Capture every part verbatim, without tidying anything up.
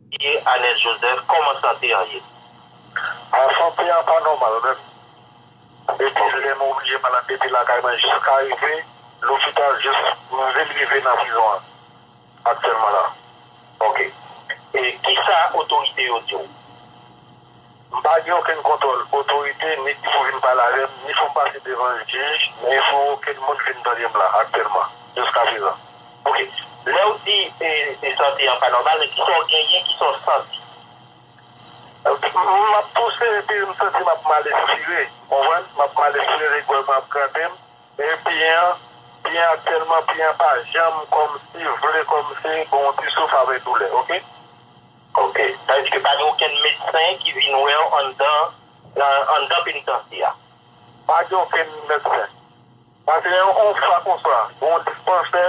Anèl Joseph, kòman sante an ye? A, sante an pa nòmal menm. Depi lè m oblije malad depi lakay mwen jiska rive lopital, jis m vin rive nan prizon an aktyèlman la. Ok. E kisa otorite yo di w? M pa gen okenn kontwòl otorite, ni ki pou vin pale avè m, ni pou m pase devan jij, ni pou okenn moun vin tande m la aktyèlman, jiska prezan. Ok. Lè w di e, e sante an pa nòmal, men kisa w genyen, kisa w santi? M ap touse epi m santi m ap mal espire. Konprann? M ap mal espire, lè gwèl mwen ap grate m. E pye an, pye an aktyèlman, pye an pa janm kòmsi vle kòmsi gon ti souf avèk doulè, ok? Ok. Sa vle di ke pa gen okenn medsen ki vin wè w anndan, nan, anndan penitansye a? Pa gen okenn medsen. Paske yon, yon fwa konsa, gon dispansè,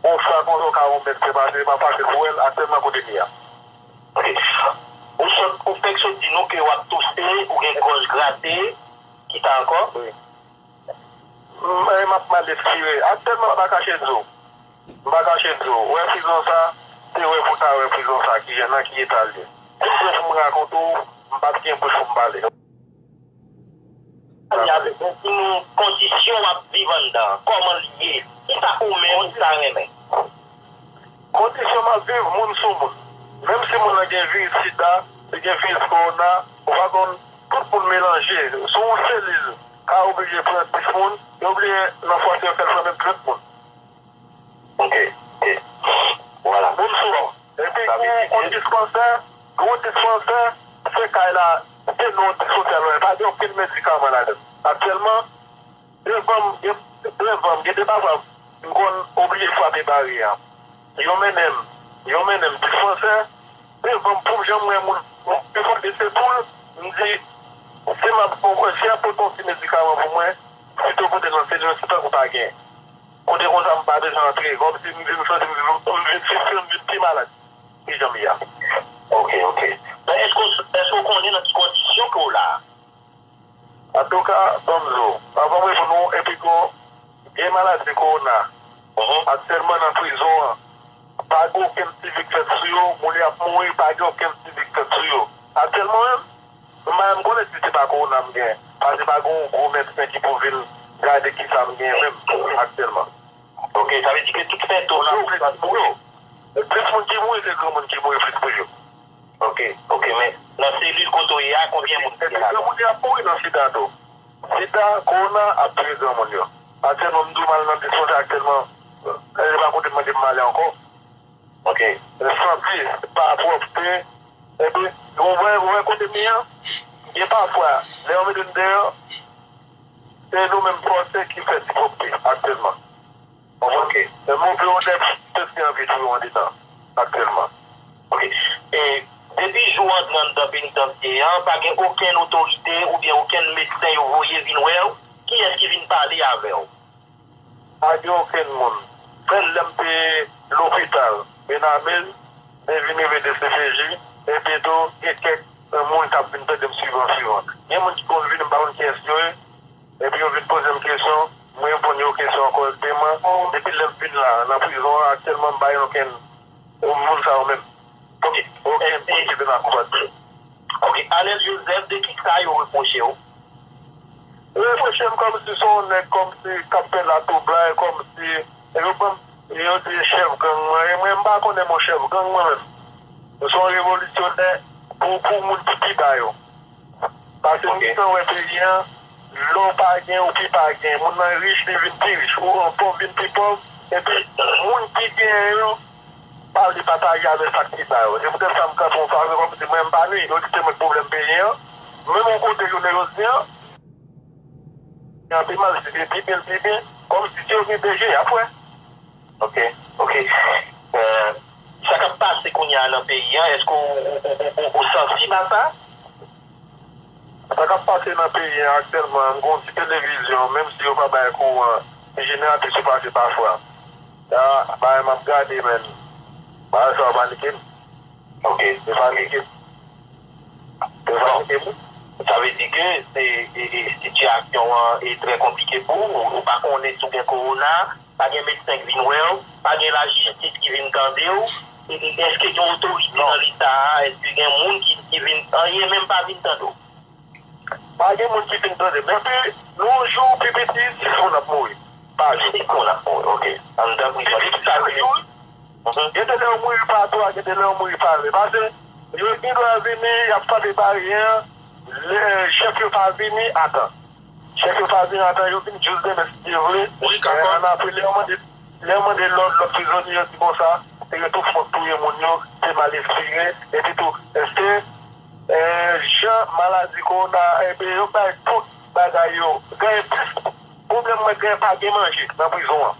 yon fwa konsa, w ka wè yon medsen pase, m ap pase pou wè l aktyèlman kote m ye a. Ok. Ou sot, ou fèk sot di nou ke w ap touse, ou gen gòj grate, kisa ankò? Wi. M, m ap mal espire. Aktyèlman, m pa kache di w. M pa kache di w. Wè prizon sa, se wè pou w ta wè prizon sa, ki jan, nan ki eta l ye. Si m pran pou m rakonte w, m p ap gen bouch pou m pale. Di nou kondisyon w ap viv anndan an, kòman l ye, kisa ou menm ou ta renmen? Kondisyon m ap viv, moun sou moun. Menm si moun nan gen viris sida, li gen viris kowona, ou pa konn, tout moun melanje. Sou yon selil, ka oblije pran dis moun, yo oblije nan fòse yo fè l pran menm trant moun. Ok, ok. Vwala. Moun sou moun. Epi gon dispansè, gon dispansè, se kay la, se non dispansè la, pa gen okenn medikaman ladan. Aktyèlman, devan m, gen, devan m, gen de pafwa, m konn oblije frape baryè a. Yo mennen m, yo mennen m dispansè, devan m pou m janm wè moun, m defwande se poul, m di, si m ap, si y ap pote yon ti medikaman pou mwen, pito pote l nan selil, se tankou pa gen. Kote konsa m pa bezwen antre, kòmsi m vin santi m vin, m vin soufri, m vin pi malad ki jan m ye a. Ok, ok. Men èske w, èske w konnen nan ki kondisyon ke w la a? Antouka, ban m di w, anvan m reponn ou, epi gon vye maladi kowona, aktyèlman nan prizon an, pa gen okenn sivik fèt sou yo, moun y ap mouri, pa gen okenn sivik fèt sou yo. Aktyèlman menm, m pa menm konnen si se pa kowona m gen, paske pa gen yon gwo medsen ki pou vin gade kisa m gen menm aktyèlman. Ok, sa vle di ke tout sentòm nan plis moun yo. Plis moun ki mouri, se granmoun ki mouri plis toujou. Ok, ok, men nan selil kote w ye a, konbyen moun ki la? Epi granmoun yo ap mouri nan sida tou. Sida, kowona ap touye granmoun yo. Aktyèlman, m di w m al nan dispansè aktyèlman, e pa kote m mande m ale ankò. Ok. Santi pa pwòpte. Epi, ou wè, ou wè kote m ye an, gen pafwa, lè yo mete n deyò, se nou menm fòse ki fè ti pwòpte aktyèlman. Konprann? Ok. Men move odè plis ki anvi tou yo andedan aktyèlman. Ok. E depi jou w antre anndan penitansye an, pa gen okenn otorite oubyen okenn medsen yo voye vin wè w? Kiyès ki vin pale avè w? Pa gen okenn moun. Sèl lè m te lopital Benamil, m te vin rive D C P J, epi tou gen kèk moun k ap vin tande m swivan swivan. Gen moun ki konn vini, m pa konn kiyès yo ye, epi yo vin poze m kesyon, m reponn yo kesyon kòrèkteman. Depi lè m vin la, nan prizon an, aktyèlman, m pa gen okenn moun sa yo menm. Ok. Okenn moun ki vin akonpanye. Ok, Anèl Joseph, de kisa yo repwoche w? Yo repwoche m kòmsi se yon nèg kòmsi k ap fè latwoublay, kòmsi yo ban m, yo di chèf gang mwen ye. Mwen, m pa konnen m yon chèf gang mwen menm. M se yon revolisyonè pou, pou moun ki pi ba yo. Paske m gentan wè peyi an, lè w pa gen, ou pi pa gen. Moun nan rich, li vin pi rich. Ou pòv, vin pi pòv. Epi, moun ki genyen yo, pa vle pataje avèk sa k pi ba yo. Se poutèt sa m kanpe yon favè kòmsi mwen m pa nwi. Yo di se mwen k pwoblèm peyi an. Menm yon kote jounen jodi an, gen anpil mal, se pi byen, pi byen. Kòmsi si yo gen D G, y ap wè. Ok, ok. Euh, sa k ap pase kounye a nan peyi an, èske w, w, w, w, w sansib a sa? Sa k ap pase nan peyi an aktyèlman, m gen yon ti televizyon, menm si yo pa bay kouran, jeneratris yo pase pafwa. Sa, bagay m ap gade, men bagay sa yo panike m. Ok. Yo panike m. Yo panike m. Sa vle di ke se, e, e, sitiyasyon an e trè konplike pou ou. Ou pa konnen si w gen kowona, pa gen medsen k vin wè w, pa gen lajistis ki vin tande w. e, e, èske gen otorite nan Leta a? Èske gen moun ki, ki vin, anyen menm pa vin tande w? Pa gen moun ki vin tande m. Epi, yon jou pi piti, sis moun ap mouri pa jou. Sis moun ap mouri, ok. Anndan prizon. Epi, chak jou, gen de lè yo mouri pa twa, gen de lè yo mouri pa ven. Paske yo gen dwa vini, y ap frape baryè an, lè chèf yo pa vini a tan. Chèf yo pa vini a tan, yo vin jis demen, si Dye vle. Wi, dakò. Ann apre, lè yo mande, lè yo mande lòd, lòt prizonye yo di konsa, se yo tou fòk touye moun yo, se mal enspire, epi tou, se, eh, jan maladi kowona, epi yo bay tout bagay yo, genyen plis pwoblèm, mwen genyen pa gen manje nan prizon an.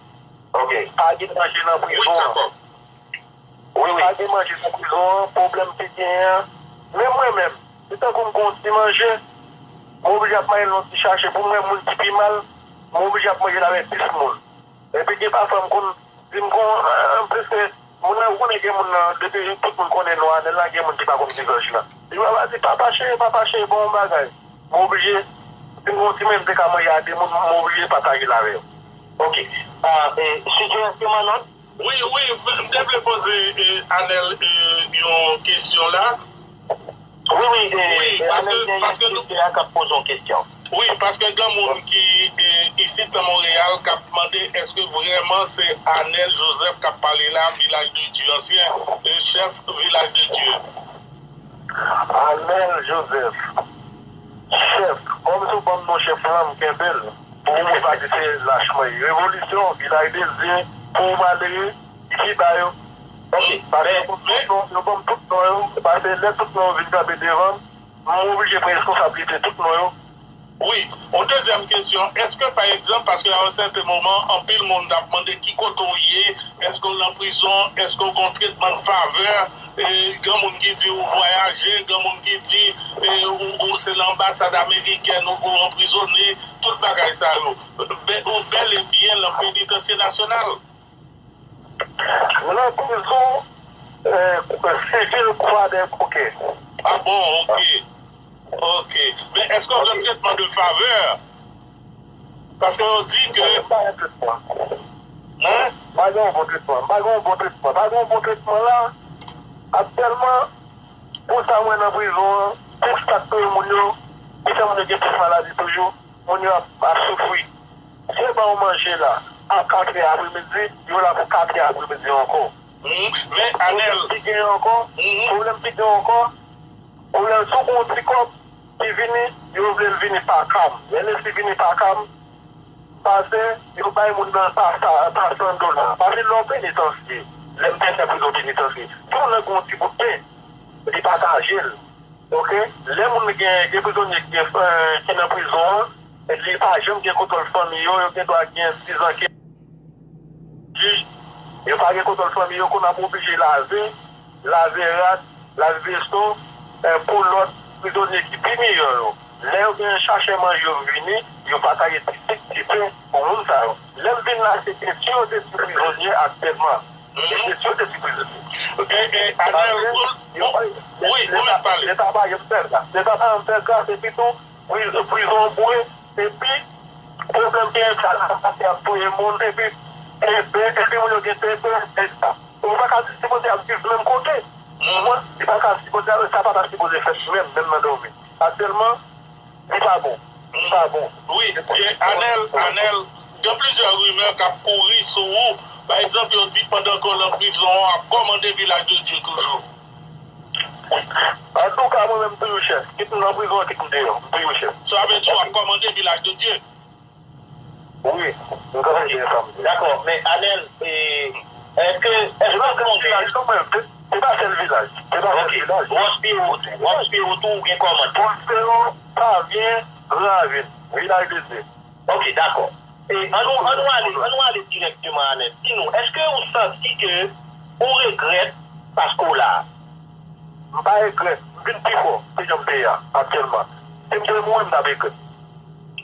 Ok. Pa gen manje nan prizon an. Wi, wi. Pa gen manje nan prizon an, pwoblèm ki genyen an. Men mwen menm, se tankou m gen yon ti manje, m oblije ap mande yon ti chache pou mwen, moun ki pi mal, m oblije ap manje l avèk plis moun. Epi gen pafwa m konn di m kon, eh, anplis ke moun nan, ou konnen gen moun nan, depi tout moun konnen non Anèl la, gen moun ki pa konn vizaj la. Li va di, "Papa cheri, papa cheri, bon bagay." M oblije, si m gen yon ti manje m te ka manje a de moun, m oblije pataje l avè yo. Ok. Ah, eh, sitiyasyon an Wi, wi, m te vle poze, eh, Anèl, eh, yon kesyon la. Wi, wi, eh, wi, eh, paske, Anèl gen paske nou, ki ap poze yon kesyon. Wi, paske gen moun ki, eh, isit nan Monreyal k ap mande èske vrèman se Anèl Joseph k ap pale la, Vilaj de Dye ansyen, eh, chèf Vilaj de Dye. Anèl Joseph, chèf, kòm se w ban m non chèf lan, m kenbe l. Pou moun pa di se lach mwen ye. Revolisyon, Vilaj de Dye, pou malere, ki ba yo. Ok, paske yo ban m tout non, yo ban m tout non yo, paske lè tout non yo vin kanpe devan m, m oblije pran responsablite tout non yo. Wi, yon dezyèm kesyon, èske pa egzanp, paske a yon sèten moman, anpil moun t ap mande ki kote w ye, èske w nan prizon, èske w gen yon tretman de favè, e, gen moun ki di ou vwayaje, gen moun ki di, e, ou, ou se nan anbasad amerikèn ou, ou anprizone, tout bagay sa yo. Bè-, ou bèl e byen nan penitansye nasyonal. Nan prizon, eh, sivil Kwadèbouke. Ah bon, ok. Ok. Men èske w gen tretman de favè? Paske yo di ke... Pa gen tretman. Hein? Pa gen yon bon tretman. Pa gen yon bon tretman. Pa gen yon bon tretman la. Aktyèlman, pou sa mwen nan prizon an, pou sa k touye moun yo, ki fè moun yo gen plis maladi toujou, moun yo ap, ap soufri. Si yo ba w manje la, a katrè apremidi, yo la pou katrè apremidi ankò. Mhm. Men, Anèl. Pwoblèm ki genyen ankò, mhm, pwoblèm ki genyen ankò, pwoblèm si w gen yon ti kòb ki vini, yo vle l vini pa kam. Lè l vini pa kam, paske yo bay moun nan pa sa, pa san dola. Paske lè w penitansye, lè m te fè prizon penitansye, si w nan gen yon ti bout pen, li pataje l. Ok? Lè moun gen, gen prizonye ki gen, eh, ki nan prizon an, li pa janm gen kontwòl fanmi yo, yo gen dwa gen sis an ki jij, yo pa gen kontwòl fanmi yo, kounye a ap oblije lave, lave rad, lave veso, eh, pou lòt prizonye ki pi miyò yo. Lè yo gen chache manje yo vini, yo pataje ti sik, ti pen pou moun sa yo. Lè m vin la, se etye yo te ti prizonye aktyèlman. Mhm. Etye yo te ti prizonye. E, e, Anèl, paske ou, yo, ou, wi, ou mèt pale. Leta pa janm fè gras. Leta pa janm fè gras, epi tou, pri-, prizon boure, epi pwoblèm genyen, sa la, sa se ap touye moun, epi, epi, epi moun yo gen tenten, e sa. Ou pa ka sipoze ap viv menm kote. Mhm. Mwen, li pa ka sipoze, sa pa ta sipoze fèt menm, menm nan dòmi. Aktyèlman, li pa bon. Li pa bon. Wi, e, Anèl, Anèl, gen plizyè rimè k ap kouri sou ou. Pa egzanp, yo di pandan ke w nan prizon an, w ap kòmande Vilaj de Dye toujou. Antouka, mwen menm, m toujou chèf. Kit m nan prizon an, kit m deyò, m toujou chèf. Sa vle di w ap kòmande Vilaj de Dye? Wi, m kòmande Vilaj de Dye. Dakò, men Anèl, e, èske, èske w konnen? Se pa sèl vilaj, se pa sèl vilaj. Ok. Wòspi Wotou, Wòspi Wotou, ou gen kòmand? Pòspeyon, Pavyen, Gran Ravin, Vilaj de Dye. Ok, dakò. E, ann nou, ann nou ale, ann nou ale dirèkteman, Anèl. Di nou, èske ou santi ke ou regrèt paske w la a? M pa regrèt. M vin pi fò ke jan m te ye a aktyèlman. Si m te mouri, m t ap regrèt.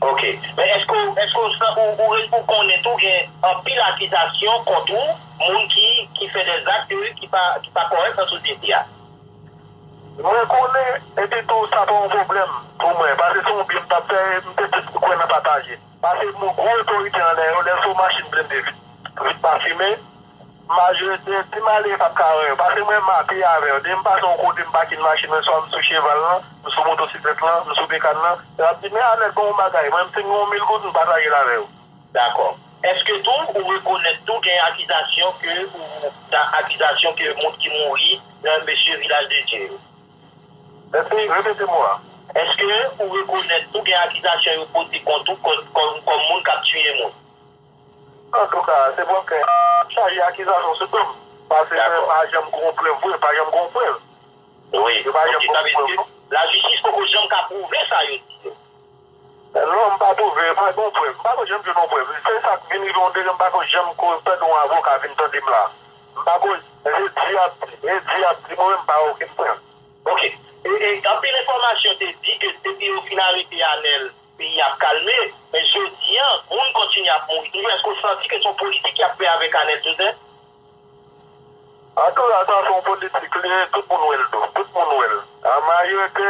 Ok. Men èske, èske w san-, ou, ou, ou konnen tou gen anpil akizasyon kont ou, moun ki, ki fè dèzak ki pa, ki pa kòrèk nan sosyete a? Mwen konnen, epi tou, sa pa yon pwoblèm pou mwen, paske se yon byen m t ap fè, m te plis kwè nan pataje. Paske m gwo otorite anlè yo, lè se yon machin blende vit, vit pa fimen, Majorite, ti malere p ap ka wè yo. Paske mwen, m apiye avè yo. Depi m pase yon kote, m pake machin mwen, swa m sou cheval lan, m sou motosiklèt lan, m sou bekàn lan, yo ap di, "Men Anèl, bon bagay." Mwen, m si m gen yon mil goud, m pataje l avè yo. Dakò. Èske tou, ou rekonèt tou gen akizasyon ke, ou, da, akizasyon ke moun ki mouri nan mesye Vilaj de Dye yo? Èske, repete mo a. Èske ou rekonèt tou gen akizasyon yo pote kont ou kòm, kòm, kòm moun k ap tiye moun? Antouka, se bòkè chaje akizasyon sou do m. Paske mwen pa janm gon prèv vre, pa janm gon prèv. Wi, yo pa janm gon prèv non. Lajistis poko janm ka pwouve sa yo di yo. Non, m pa twouve, pa gen yon prèv. M pa ko janm jwenn yon prèv. Se sa k vin rive yon degre, m pa ko janm ko tande yon avoka vin tande m la. M pa ko, e di y ap di, e di y ap di, mwen menm m pa okenn prèv. Ok. E, e anpil enfòmasyon te di ke depi yo fin arete Anèl, peyi ap kalme, men jodi a, moun kontinye ap mouri toujou. Èske w santi ke se yon politik y ap fè avèk Anèl Toussaint? Antouka, sa se yon politik li ye, tout moun wè l tou. Tout moun wè l. An majorite,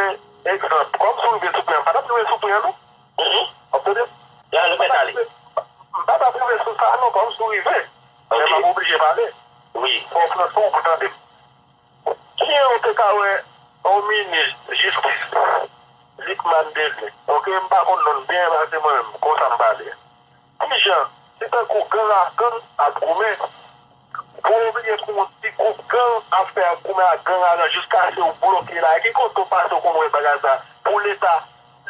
egzanp, kòm si w rive sou pwen an, m pa t ap rive sou pwen an non. Mhm. W ap tande? M pa t ap rive, m pa t ap rive sou sa non, kòm si w rive. Men m ap oblije pale. Wi. Fò w pran tan w pou tande m. Kijan w te ka wè yon minis jistis, Lucmane Dely, ok, m pa konn non l byen pase mwen menm, konsa m pale. Kijan, se tankou gang ak gang ap goumen. Pou w bliye pou yon ti gwoup gang ap fè ap goumen ak gang ak gang jiskaske w bloke la. E ki kote w pase w konn wè bagay sa? Pou Leta,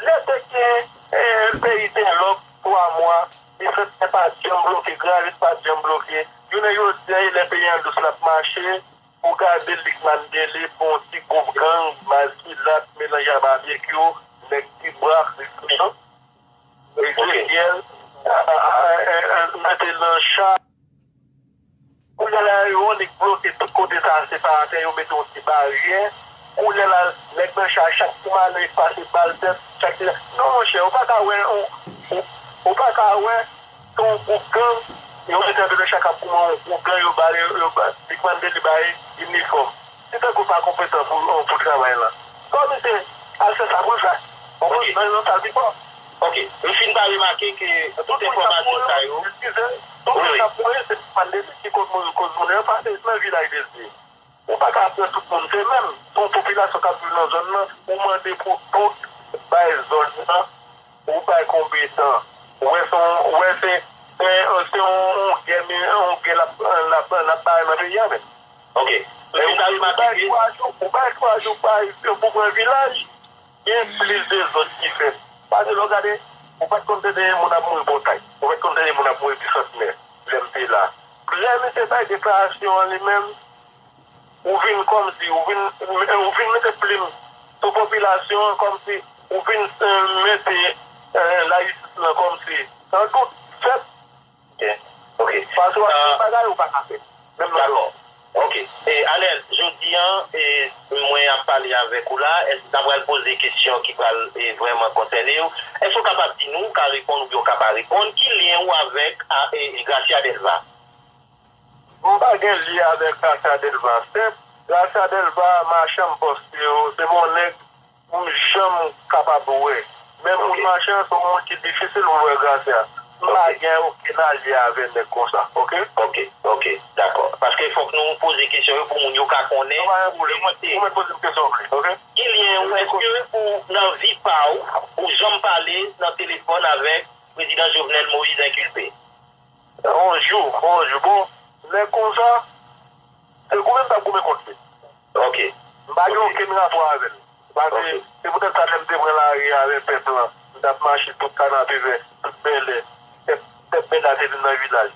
lè te gen, eh, peyi te lòk twa mwa, Defèt pa t janm bloke, Gravis pa t janm bloke. Jounen jodi a, e lè peyi an dous l ap mache, ou gade Lucmane Dely pou yon ti gwoup gang, Maskilat, melanje a babekyou, nèg Tibwa, Kristan, Ezekyèl, a, a, a, a, mete nan cha. Kounye a la, yo annik bloke tout kote sa a, separatè, yo mete yon ti baryè. Kounye a la, nèg nan cha, chak ti malere k pase, bal tèt, chak ti, non, monchè, ou pa ka wè, ou, ou, ou pa ka wè, se yon gwoup gang, yo mete antre nan cha k ap goumen, yon gwoup gang, yo ba, yo, yo ba, Lucmane Dely bay inifòm. Se tankou pa konpetan pou, pou travay la. Kòm misye al fè sa pou l fè. Bon, ok, nan yon sal pi fò. Ok, m fin pa remake ke tout enfòmasyon sa yo. Eskize, tout moun k ap mouri, se Lucmane Dely ki koz mouri, koz moun yo pase nan Vilaj de Dye. Ou pa ka pran tout moun, se menm, se yon popilasyon k ap viv nan zòn nan, ou mande pou tout bay zòn nan, ou bay konbetan. Ou wè se yon, ou wè se, se, se yon, yon gè, yon gè l ap, l ap, l ap bay nan peyi a menm. Ok. Men ou ta remake ke ou bay twa jou, ou bay twa jou, ou bay pou pran vilaj, gen plis dezòd ki fèt. Paske lè w gade, ou pa t konn tande moun ap mouri Pòtay. Ou pa t konn tande moun ap mouri Bisantnè. Lè m te la. Lè misye bay deklarasyon an li menm, ou vin kòmsi, ou vin, ou vin mete plim sou popilasyon an kòmsi, ou vin, eh, mete, eh, lajistis lan kòmsi an dout fèt. Ok. Ok. Paske w ap fè bagay ou pa ka fè. Menm nan. Dakò. Ok. E, Anèl, jodi a, e, mwen ap pale avèk ou la, èske ta pral poze kesyon ki pral, e, vrèman konsène w? Èske w kapab di nou, w ka reponn oubyen w ka pa reponn, ki lyen ou avèk a, e, Gracia Delva? M pa gen lyen avèk Gracia Delva. Senp, Gracia Delva, machann m pòs yo, se bon nèg m janm kapab wè. Men moun machan, se yon moun ki difisil pou wè Gracia. M pa gen okenn alye avè nèg konsa, ok? Ok, ok, dakò. Paske fòk nou poze kesyon yo pou moun yo ka konnen. Ou pa gen pwoblèm, ou mèt, ou mèt poze m kesyon vre, ok? Ki lyen ou, èske ou nan vi pa w, ou janm pale nan telefòn avèk prezidan Jovenel Moïse enkilpe? On jou, on jou. Bon, nèg konsa, se goumen m t ap goumen kont li. Ok. M pa gen okenn rapò avè l. Paske se poutèt sa lè m te pran lari a avè pèp lan, m t ap mache tout Kanapevè, tout Bèlè, pèp, pèp Bèlè a te vin nan vilaj.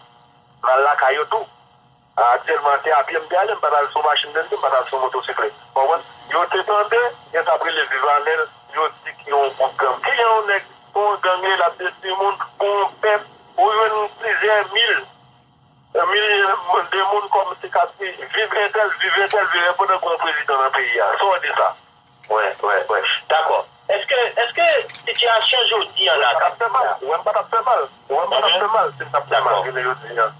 M al lakay yo tou. Aktyèlman, se apye m te ale, m pa t al sou machin blende, m pa t al sou motosiklèt. Konprann? Yo te tande, yo t ap rele Viv Anèl, yo di ki yon gwoup gang. Kijan yon nèg, yon gang ye, l ap detwi moun pou yon pèp, ou jwenn plizyè mil, milye de moun kòmsi k ap di, "Viv entèl, viv entèl, viv entèl," pandan gen yon prezidan nan peyi a. Sa w di sa? Wè, wè, wè. Dakò. Èske, èske sitiyasyon jodi an la k ap fè mal? Wè, m pa t ap fè mal. Wè, m pa t ap fè mal. Si m t ap fè mal, jounen jodi an,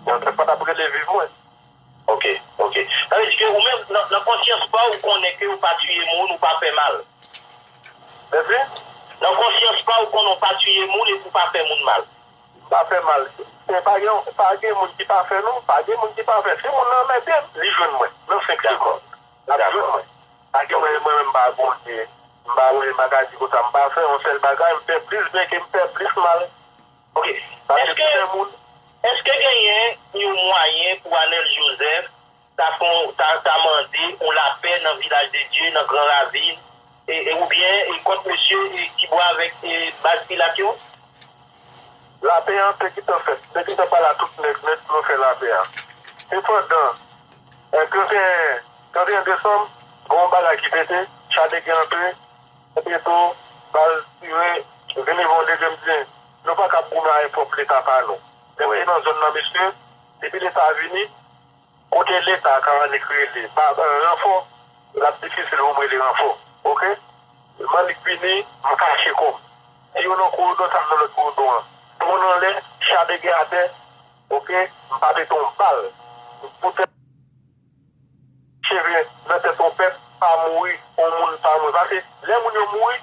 mwen, m pa t ap rele viv mwen. Ok, ok. Sa vle di ke ou menm, nan, nan konsyans pa w, ou konnen ke ou pa tiye moun, ou pa fè mal. Mèsi. Nan konsyans pa w, ou konnen ou pa tiye moun epi ou pa fè moun mal. M pa fè mal. Men pa gen, pa gen moun ki pafè non, pa gen moun ki pafè. Si moun nan anmède m, li jwenn mwen nan senk segonn. L ap jwenn mwen. Pa gen mwen, mwen menm m pa Bondye, m pa mwen, m pa ka di konsa, m pa fè yon sèl bagay, m fè plis byen ke m fè plis mal. Ok. Paske tou lè moun. Èske genyen yon mwayen pou Anèl Jozèf ta fon, ta, ta mande yon lapè nan Vilaj de Dye, nan Gran Ravin, e, e, oubyen e, kont mesye e, Tibwa avèk e, baz Pilat yo? Lapè an te gentan fèt, te gentan pale a tout nèg nèt pou yo fè lapè a. Sepandan, e, trannteyen, trannteyen desanm, gen yon bagay ki pete, cha de gè antre, epi tou, bal tire, vini yon dezyèm di, nou pa ka goumen avèk pwòp Leta pa nou. Lè m te nan zòn nan, mesye, depi Leta vini, kote Leta ka annik rele pa, ranfò, l ap difisil pou m rele ranfò. Oke? M annik vini, m kache kò m. Si yo nan koridò, sa m nan lòt koridò an. Dwòn anlè, cha de gè atè, oke? M pa pete yon bal. Poutèt cheve nan tèt yon pèp pa mouri, yon moun pa mouri. Paske lè moun yo mouri,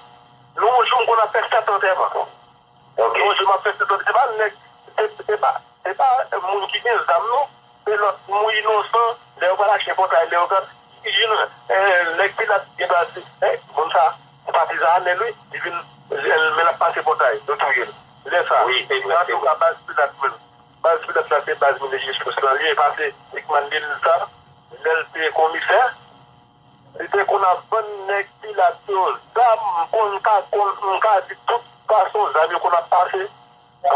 nou yon jou m konn ap fè sèt antèman. Ok. Yon jou m ap fè sèt antèman. Se pa nèg, se, se pa, se pa moun ki gen zam non. Se lòt moun inosan. Lè yo pral achte pòtay, lè yo gad, ki jwenn, eh, nèg Pilat gen dwa di, eh, moun sa, se patizan Anèl wi. Li vin, men l ap pase pòtay, yo touye l. Lè sa, antouka, baz Pilat menm. Baz Pilat la se baz minis jistis lan li ye, paske Hickman Delil sa, lè l te komisè, li te konn ap vann nèg Pilat yo zam, m konn ka, konn, m ka di tout fason zam yo konn ap pase,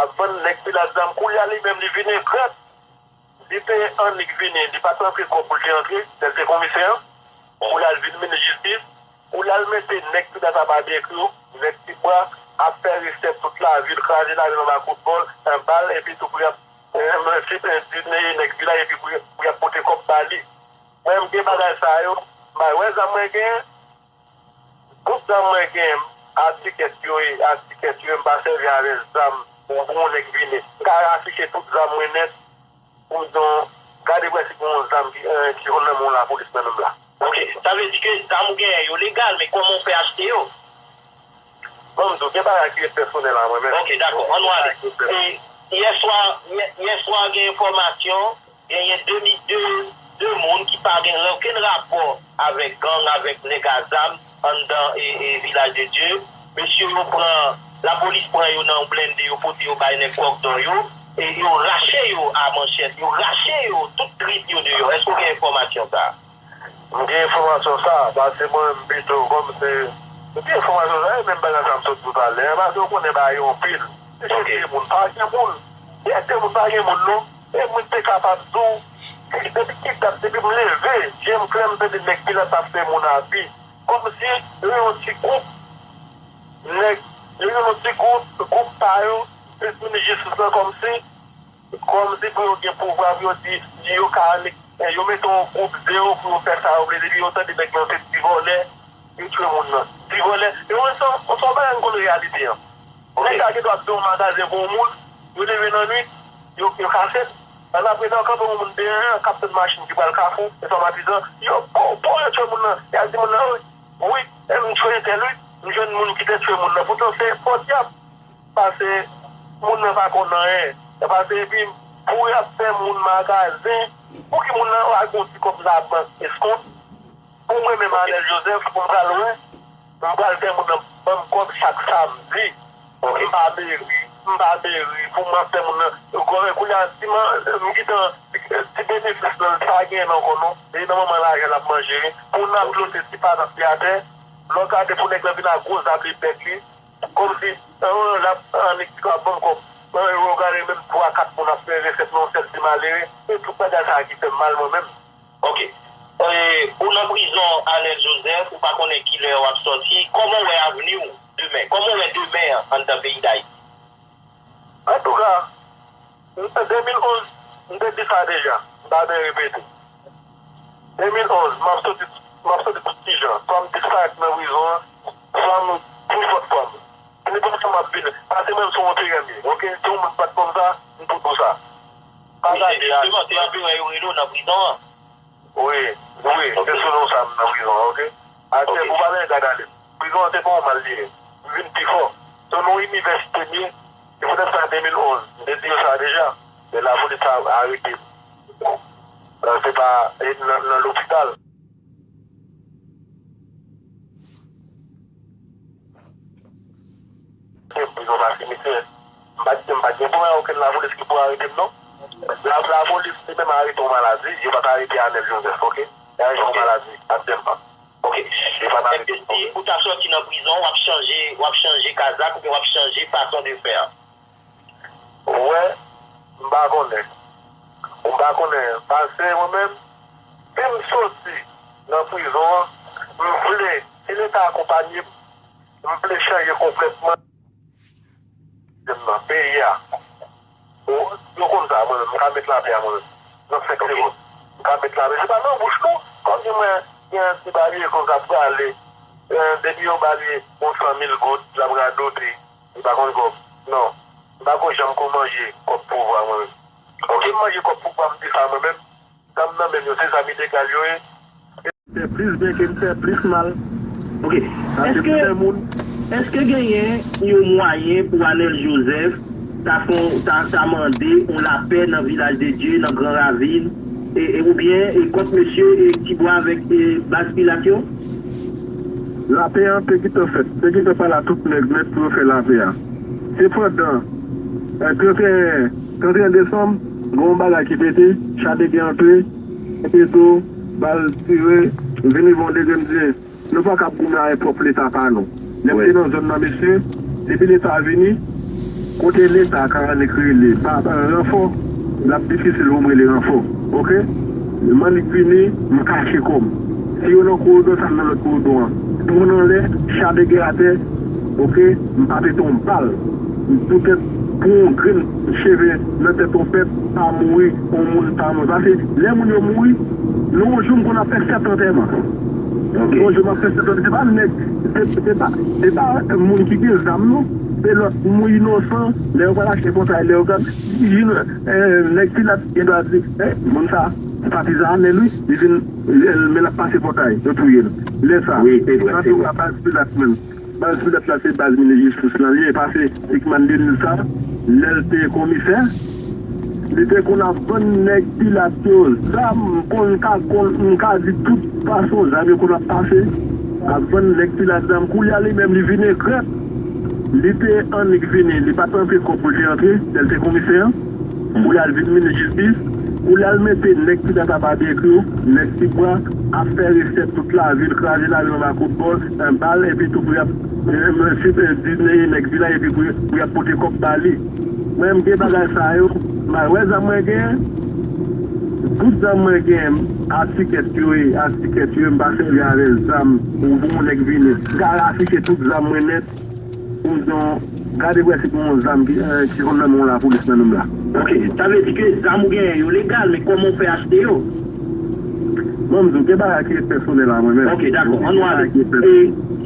ap vann nèg Pilat zam. Koulye a li menm li vin egret, li te annik vini, li pa t rantre kòb pou l te antre, lè l te komisè an, pou l al vin minis jistis, pou l al mete nèg Pilat a babekyou, nèg Tibwa, ap fè resèt tout lavil, kraze lavil anba kout bòl, bal, epi tou pou y ap, eh, di nèg vilaj, epi pou, pou y ap pote kòb ba li. Mwen, m gen bagay sa yo, m pa wè zam mwen genyen, tout zam mwen genyen, a tikèt yo ye, a tikèt yo ye, m pa sèvi avè zam pou, pou yon nèg vini. M ka afiche tout zam mwen nèt, pou m di w, gade wè si gen yon zam ki, eh, ki konn nan men yon lapolis nan men m la. Ok, sa vle di ke zam ou genyen yo legal, men kòman w fè achte yo? Bon, m di w, gen bagay ki ret pèsonèl a mwen menm. Ok, dakò, ann nou ale. E, yè swa, yè, yè swa gen enfòmasyon, genyen de mi, de, de moun ki pa gen okenn rapò avèk gang, avèk nèg a zam anndan e, e Vilaj de Dye. Mesye yo pran, lapolis pran yo nan yon blende, yo pote yo bay nèg Kòkdò yo, e yo rache yo a manchèt, yo rache yo, tout trip yo deyò. Èske w gen enfòmasyon sa a? M gen enfòmasyon sa a, paske mwen menm pito, kòm se, m gen enfòmasyon sa a, e menm bagay sa a m sot di w talè a, paske w konnen bagay yo anpil. Misye tiye moun, pa gen moun. Misye tiye moun, pa gen moun non. E mwen te kapab di w, depi ki dat, depi m leve, je m klè, m tande nèg Pilat ap fè moun abi. Kòmsi yo yon ti gwoup nèg, yo yon ti gwoup, gwoup pa yo, se minis jistis lan kòmsi, kòmsi pou yo gen pouvwa, pou yo di, yo ka ale, yo mete yon gwoup deyo pou yo fè sa yo vle, depi yo tande nèg lan se ti vòlè, yo tchwe moun nan. Ti vòlè, e wè se yon, se yon bagay m konn reyalite an. Nèg sa gen dwa ap fè yon magazen pou yon moun, yo leve nan nwit, yo, yo kase l. Annapre sa, yo kanpe yon moun deyò an, k ap tann machin ki pral Kafou, e se yon patizan, yo, po, po, yo tchwe moun nan. Y al di moun nan, wi, wi, e m tchwe entèl, wi, m jwenn moun ki te tchwe moun nan. Poutan se fòdyab, pase moun nan pa konn anyen. Pase epi, pou y ap fè moun magazen, pou ki moun nan al gon ti kòb labank eskont, pou mwen menm Anèl Jozèf, pou m pral wè, m pral fè moun nan ban m kòb chak samdi. M pa meri, m pa meri, pou m ap fè moun nan, konnen kounye a, si m, m gentan, ti benefis nan, l pa genyen ankò non. E nan manman lajan l ap manje, wi. Pou n ap lote ti patat li atè, lè w gade pou nèg lan vin ak gwo zam li bèk li, kòmsi, an, l ap, annik ap ban m kòb. An, yo gade menm twa, kat moun ap fè resèt nan yon sèl ti malere. E tout bagay sa a ki fè m mal mwen menm. Ok. E, ou nan prizon, Anèl Jozèf, ou pa konnen kilè w ap sòti. Kòman w wè avni w demen? Kòman w wè demen an anndan peyi Dayiti? Antouka, m te de mil onz, m te di sa deja, m pa bezwen repete. De mil onz, m ap soti, m ap soti tout ti jan. Swa m disparèt nan prizon an, swa m pi fòt fò m. Nenpòt jan m ap vini. Pase mwen m se yon anperè m ye, oke? Se yon moun k bat kò m sa, m tou di w sa. Pa gade a. Wi, se jisteman, se anperè yo rele w nan prizon an. Wi, wi, se sou non sa m nan prizon an, oke? Atè pou pale gad ale. Prizon an se pa yon mal li ye. M vin pi fò. Se yon inivèsite m ye. Se poutèt sa de mil onz, m te di yo sa deja. Lè lapolis a- arete m, se pa e nan nan lopital. Prizon pa simityè. M pa t- m pa t gen pwoblèm ak okenn lapolis ki pou arete m, non. La- Lapolis li menm arete yon maladi, yo pa t arete Anèl Jozèf, oke? Yo arete yon maladi aktyèlman. Oke. Yo pa t arete m, oke? Ou ta sòti nan prizon, w ap chanje, w ap chanje kazak oubyen w ap chanje fason de fè? Ou wè, m pa konnen. M pa konnen. Paske mwen menm, si m soti nan prizon an, m vle, si Leta akonpanye m, m vle chanje konplètman nan peyi a. Bon, yo konn sa, mwen menm, m ka met lapè a mwen menm. Nan senk segonn. M ka met lapè. Se pa nan bouch non. Kòm di mwen, gen ti bagay konsa prale. Depi yo ba li yon san mil goud, l ap radote. Li pa konn kòb. Non. M pa ko janm ko manje kòb pouvwa mwen menm. Oke, m manje kòb pouvwa, m di sa mwen menm. Zam nan men m yo, se zam ilegal yo ye. Fè plis byen ke m fè plis mal. Oke. Sa se pou fè moun. Èske genyen yon mwayen pou Anèl Jozèf ta fon, ta, ta mande yon lapè nan Vilaj de Dye, nan Gran Ravin, e, e, oubyen e kont mesye e Tibwa avèk e Baz Pilat yo? Lapè an te gentan fèt. Te gentan pale a tout nèg nèt pou yo fè lapè a. Se pandan e, trannteyen, trannteyen desanm, gen yon bagay ki pete, cha de gè antre, pete, bal tire, vini bon de grenn zye. Nou pa kab goumen avèk pwòp Leta pa nou. Lè m te nan zòn nan, mesye, depi Leta vini, kote Leta ka annik rele pa ranfò, l ap difisil pou m rele ranfò. Oke? M annik vini, m kache kò m. Si yo nan koridò, sa m nan lòt koridò an. Dwòn anlè, cha de gè atè, oke? M pa pete yon bal. Poutèt pou yon grenn cheve nan tèt yon pèp pa mouri, yon moun pa mouri. Paske lè moun yo mouri, nan yon jou m konn ap fè sèt antèman. Yon jou m ap fè sèt antèman. Se pa nèg, se, se pa, se pa moun ki gen zam non. Se lòt moun inosan, lè yo pral achte pòtay, lè yo gad, nèg Pilat gen dwa di, eh, moun sa, se patizan Anèl wi, li vin, men l ap pase pòtay, yo touye l. Lè sa, wi, se vre, se vre. Baz Pilat menm. Baz Pilat la se baz minis jistis lan li ye, pase Tickman Denis sa, lè l te komisè, li te konn ap vann nèg Pilat yo zam, konn ka, konn, m ka di tout fason zam yo konn ap pase, ap vann nèg Pilat zam. Koulye a li menm li vin egrèt, li te annik vini, li pa t antre kòb pou l te antre, lè l te komisè an. Pou y al vin minis jistis, pou y al mete nèg ki nan tabadèk yo, nèg ki pran ap fè resèt tout lavil, kraze lavil anba kout bòl, bal, epi tou pou y ap, eh, eh, di nèg vila epi pou, pou y ap pote kòb ba li. Mwen, m gen bagay sa yo, m al wè zam mwen genyen. Tout zam mwen genyen, atikèt yo ye, atikèt yo ye, m pa sèvi avè zam pou, pou yon nèg vini. M ka afike tout zam mwen nèt. Pou m di w, gade wè si gen yon zam ki, eh, ki konn nan men yon lapolis nan menm la. Ok, sa vle di ke zam ou genyen yo legal, men kòman w fè achte yo? Bon, m di w, gen bagay ki pèsonèl a mwen menm. Ok, dakò, ann w ale. E,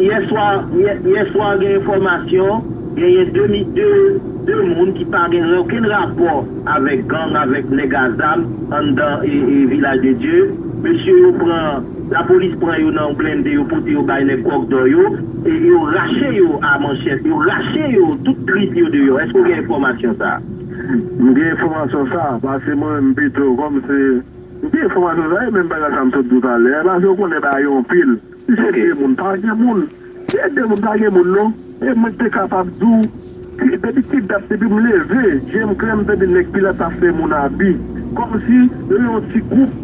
yèswa, yè, yèswa gen enfòmasyon, genyen de mi, de, de moun ki pa gen okenn rapò avèk gang, avèk nèg a zam anndan e, e Vilaj de Dye. Mesye yo pran Lapolis pran yo nan yon blende, yo pote yo bay nèg Kòkdò yo, e yo rache yo a manchèt, yo rache yo, tout trip yo deyò. Èske w gen enfòmasyon sa a? M gen enfòmasyon sa a, paske mwen menm pito, kòm se, m gen enfòmasyon sa a, e menm bagay sa a m sot di w talè a, paske w konnen bagay yo anpil. Si se de moun, pa gen moun. Si se de moun, pa gen moun non. E mwen te kapab di w, ki- depi ki dat, depi m leve, je m klè, m tande nèg Pilat ap fè moun abi. Kòmsi yo yon ti gwoup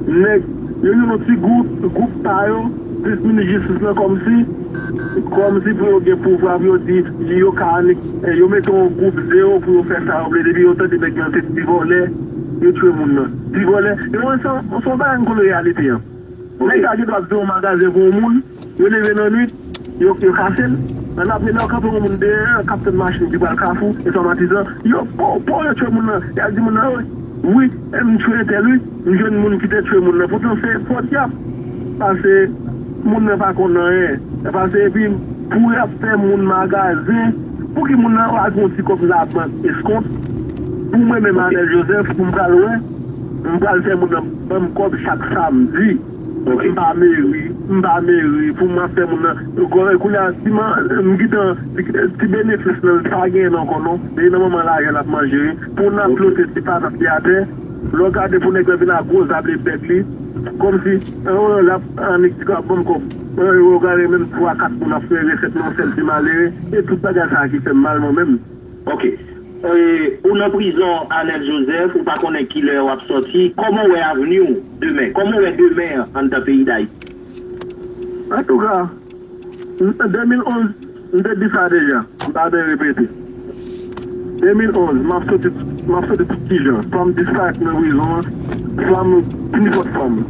nèg, yo yon ti gwoup, gwoup pa yo, plis minis jistis lan, kòmsi, kòmsi pou yo gen pouvwa, pou yo di, yo ka annik, eh, yo mete yon gwoup zewo pou yo fè sa yo vle, depi yo tande nèg lan se ti vòlè, yo tchwe moun nan. Ti vòlè, e mwen se yon, se yon bagay m konn reyalite an. Nèg sa gen dwa ap veye yon magazen pou yon moun, yo leve nan nwit, yo, yo kase l. Nan apre lè yo kanpe yon moun dèyè, k ap tann machin ki pral Kafou, e sa matizan, yo, po, po, yo tchwe moun nan. Y al di moun nan, wi, wi, e m tchwe entèl, wi, m jwenn moun ki te tchwe moun nan. Poutan se fò dyab. Pase moun nan pa konn anyen. Pase epi pou y ap fè moun magazen, pou ki moun nan al pran yon ti kòb labank eskont? Pou mwen menm, Anèl Jozèf, pou m pral wè, m pral fè moun nan ban m kòb chak samdi. Ok. M pa meri, m pa meri, pou m ap fè moun nan. Kounye a, si m gentan, ti benefis nan, l pa genyen ankò non. Depi nan moman lajan l ap manje, pou n ap Ok. flote ti patat li atè, lè w gade pou nèg la vin ak gwo zab li bèk li, kòmsi, an, l ap annik di k ap ban m kòb. An, yo gade menm twa, kat moun ap fè resèt nan yon sèl ti malere, e tout bagay sa a ki fè m mal mwen menm. Ok. E, ou nan prizon, Anèl Joseph, ou pa konnen kilè w ap sòti. Kòman w wè avni w demen? Kòman w wè demen an anndan peyi Dayiti? Antouka, an de mil onz, m te di sa deja, m pa bezwen repete. De mil onz, m ap soti, m ap soti tout kijan. Swa m disparèt nan prizon an, swa m, nenpòt fwa m,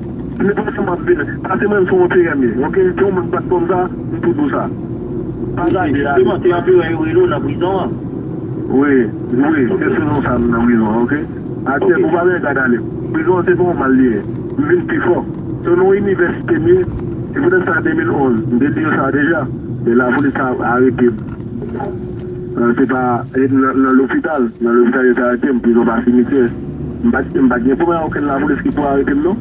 nenpòt fwa m ap vini. Pase mwen, m se yon P M ye, ok? Se yon moun bat kòm sa, m tou di w sa. Pa Ok, gade a. Jisteman, se anperè yo rele w nan prizon an. Wi, wi, se sou non sa m nan prizon an, ok? Atyèl Ok. pou pa byen gad ale. Prizon an se pa yon mal li ye. M vin pi fò. Se nan yon inivèsite m ye. Se poutèt sa de mil onz, m te di yo sa deja. Men lapolis ta arete m. Nan, se pa, e, nan, nan lopital. Nan lopital yo te arete m. Prizon pa simityè. M pa t, m pa t gen pwoblèm ak okenn lapolis ki pou arete m, non.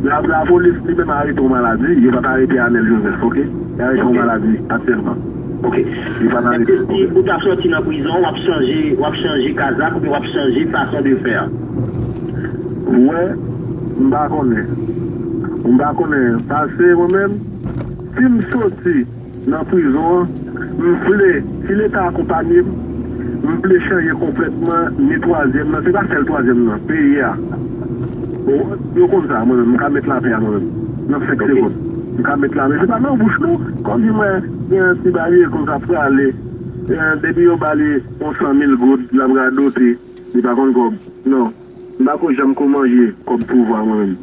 La, lapolis li menm arete yon maladi. Yo pa t arete Anèl Joseph, ok? Yo arete yon Ok. maladi, aktyèlman. Ok. Yo pa t arete. Èske si ou ta sòti nan prizon, w ap chanje, w ap chanje kazak oubyen w ap chanje fason de fè? Ou wè, m pa konnen. M pa konnen. Pase mwen menm, si m soti nan prizon an, m vle, si Leta akonpanye m, m vle chanje konplètman, netwazyèm nan, se pa sèl twazyèm nan, peyi a. Bon, yo konn sa, mwen menm, m ka met lapè a mwen menm, nan senk Ok. segonn. M ka met lapè, se pa nan bouch non, kòm si mwen gen yon ti bagay konsa prale, eh, depi yo ba li yon san mil goud, l ap radote, li pa konn kòb. Non. M pa ko janm ko manje kòb pouvwa mwen menm.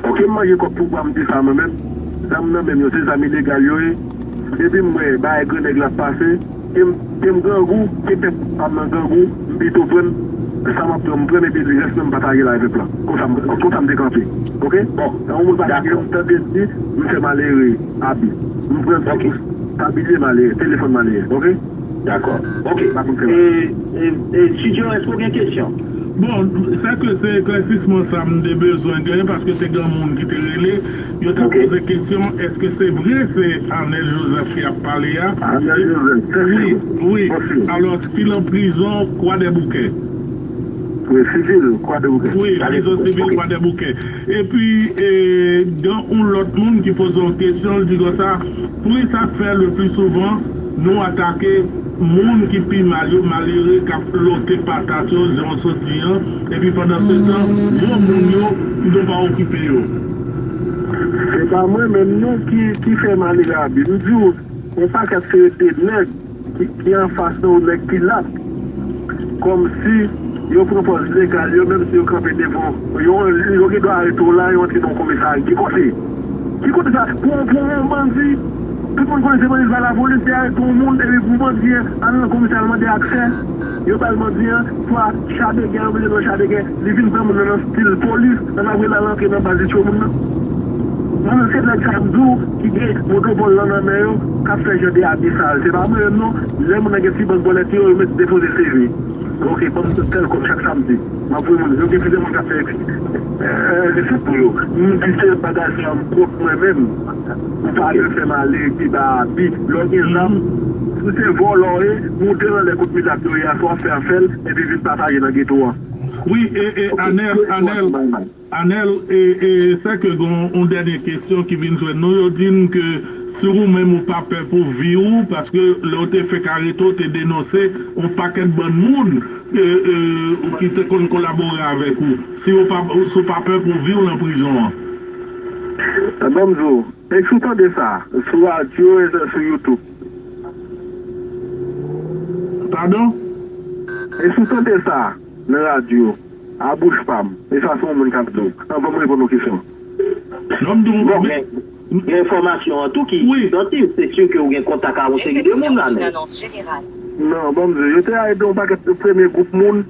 Ok, m manje kòb pouvwa, m di sa mwen menm. Zam nan men m yo, se zam ilegal yo ye. Depi m wè bagay grannèg la ap pase, ke m, ke m grangou, ke pèp pa m nan grangou, m pito pran sa m ap pran, m pran epi rès nan m pataje l avèk pèp la. Konsa m, konsa m te kanpe. Ok? Bon, nan yon moun pataje, m tande di, m fè malere abi. M pran Ok. pou stabilize malere, telefòn malere. Ok? Dakò. Ok. Pa pou fè mal. E, e, e, Studio, èske w gen kesyon? Bon, sèke se eklèsisman sa m te bezwen gen, paske te gen moun ki te rele, yo te Ok. poze kesyon, èske se vre se Arnel Joseph ki ap pale a? Arnel Joseph, Wi, wi. Alò, si l an prizon, Kwadèboukè. Wi, sivil, Kwadèboukè. Wi, prizon sivil Ok. Kwadèboukè. Epi, e, gen yon lòt moun ki poze yon kesyon, l di konsa, poukisa k fè le pli souvan nou atake moun ki pi mal yo, malere k ap lote patat yo, jan w sot di an, epi pandan se tan, gwo moun yo, nou pa okipe yo? Se pa mwen menm non ki, ki fè malere abi. M di w, yon pakèt serye de nèg ki, ki anfas nan yon nèg Pilat. Kòmsi yo pran pòz legal, yo menm si yo kanpe devan, yo, yo gen dwa arete w la, yo antre nan yon komisarya. Ki kote? Ki kote sa? Pou, pou yon bandi, tout moun konnen se bandi, se pa lapolis, te arete yon moun, epi pou bandi an al nan komisarya, al mande aksè, yo ba l bandi an, swa cha de gè, yo mete l nan cha de gè, li vin pran moun nan nan stil polis, nan ap rele l al antre nan baz li tchwe moun nan. Mwen menm se nèg sa m di w ki gen monopòl lan nan men yo k ap fè jan de abi sa yo. Se pa mwen menm non. Lè moun nan gen ti bank bòlèt yo, yo mèt depoze C V. Ok, ban m tèl kòb chak samdi. M ap voye moun. Yo gen plizyè moun k ap fè, eh, resèt pou yo. M di se bagay sa m kont mwen menm. Ou pa dwe fè malere ki ba abi. Lè w gen zam, si se vòlò w ye, moute nan lè kot milat yo ye a, sa w ap fè a fè l, epi vin pataje nan geto a. Wi, e, e, Anèl, Anèl, Anèl, e, e, sèke gen yon dènye kesyon ki vin jwenn nou. Yo di n ke si ou menm ou pa pè pou vi w, paske lè w te fèk arete, w te denonse yon pakèt bann moun, e, e, ou ki te konn kolabore avèk ou. Si w pa, si w pa pè pou vi w nan prizon an. Ban m di w, e si w tande sa, sou radyo e sou YouTube. Padon? E si w tande sa nan radyo, a bouch pa m. E sa se yon moun k ap di w. Anvan m reponn yon kesyon. Non, m di w, Bon, men, gen enfòmasyon an tou ki Wi. santi, se si ke ou gen kontak ak yon seri de moun la, men. Non, ban m di w, yo te arete yon pakèt premye gwoup moun,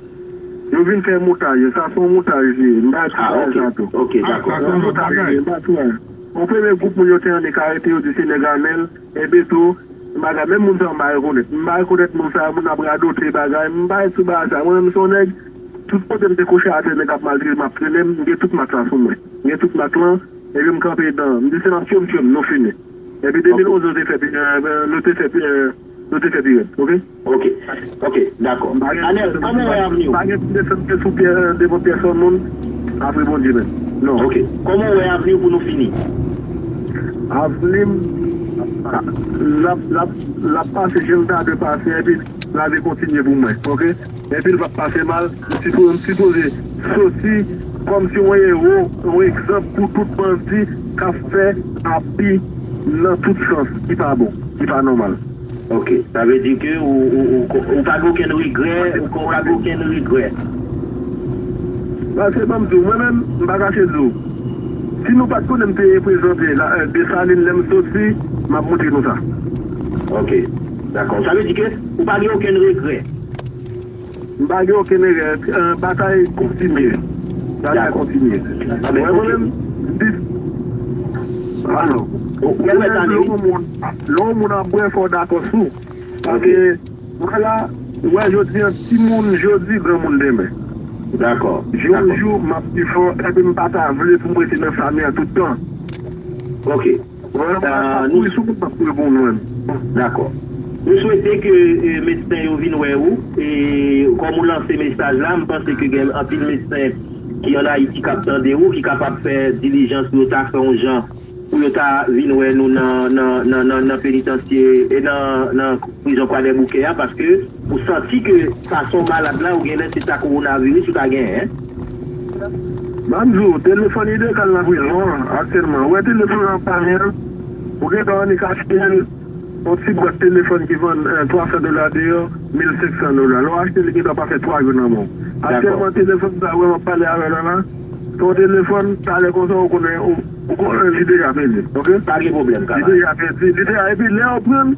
yo vin fè montaj, sa se yon montaj li ye, m pa di Ah, bagay ok. sa tou. Ok, Ah, dakò. sa se yon lòt Montaj bagay. li ye, m pa di anyen. Yon premye gwoup moun yo te annik arete, yo di se nèg Anèl, epi tou, bagay, menm moun sa yo m pa rekonèt. M pa rekonèt moun sa yo, moun ap radote bagay, m pa sou bagay sa. Mwen menm se yon nèg, tout kote m te kouche atè, nèg ap maltrete m, ap trennen m, m gen tout mak la sou mwen. M gen tout mak lan, epi m kanpe dan, m di se m ap tchwem tchwem, nou fini. Epi de mil onz nou te fè pi, eh, nou te fè pi, eh, nou te fè pirèd, oke? Ok, ok, dakò. Anèl, kòman w wè avni w? Pa gen pou desann sou pyè, devan pyèsonn moun, apre Bondye menm. Non. Ok, kòman w wè avni w pou nou fini? Avni m, l ap, l ap, l ap pase jan l ta dwe pase, epi lavi kontinye pou mwen, oke? Epi l p ap pase mal, m sipo-, m sipoze soti kòmsi yon ewo, yon egzanp pou tout bandi k ap fè abi nan tout sans ki pa bon, ki pa nòmal. Ok, sa vle di ke ou, ou, ou, ou pa gen okenn regrè, ou, ou pa gen okenn regrè. Paske ban m di w, mwen menm, m pa kache di w. Si nou pa t konnen m te reprezante la, eh, Desalin lè m soti, m ap montre nou sa. Ok, dakò. Sa vle di ke ou pa gen okenn regrè. M pa gen okenn erè. Eh, batay kontinye. Batay kontinye. Mwen, mwen menm, dis. Alo. Mwen menm, lè yon moun, lè yon moun ap bwè, fò w dakò sou. Paske, mwen la, ou wè jodi an, timoun jodi, granmoun demen. Dakò. Jou jou, m ap pi fò, epi m pa ta vle pou m rete nan sa m ye a tout tan. Ok. Mwen, mwen pa kouri sou moun, m ap kouri pou mwen. Dakò. Nou swete ke eh, medsen yo vin wè ou. E kòm ou lanse mesaj la, m panse ke gen anpil medsen ki ann Ayiti k ap tande ou, ki kapab fè dilijans pou yo ta fè yon jan pou yo ta vin wè nou nan, nan, nan, nan, nan penitansye e nan, nan prizon Kwadèboukè a, paske ou santi ke fason malad la, ou genlè se ta kowonaviris ou ta genyen. Ban m di w, telefòn Idekal nan prizon an aktyèlman. Ou wè telefòn an pa gen, ou gentan annik achte l, yon ti bwat telefòn ki vann eh, twa san dola deyò, mil senk san dola. Lè w achte l, li gentan pase twa jou nan men w. Aktyèlman, telefòn sa, wè m ap pale avè w la la, se yon telefòn, talè konsa, ou konnen, ou, ou konnen li deja pèdi, oke? Pa gen pwoblèm, Li deja pèdi, li deja, epi lè w pran l,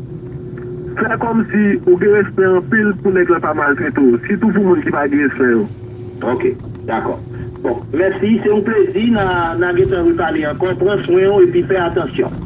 fè kòmsi ou gen respè anpil pou nèg la pa maltrete w, sitou pou moun ki pa gen respè yo. Ok, dakò. Bon, mèsi, se yon plezi, n a, n a gentan repale ankò, pran swen w epi fè atansyon.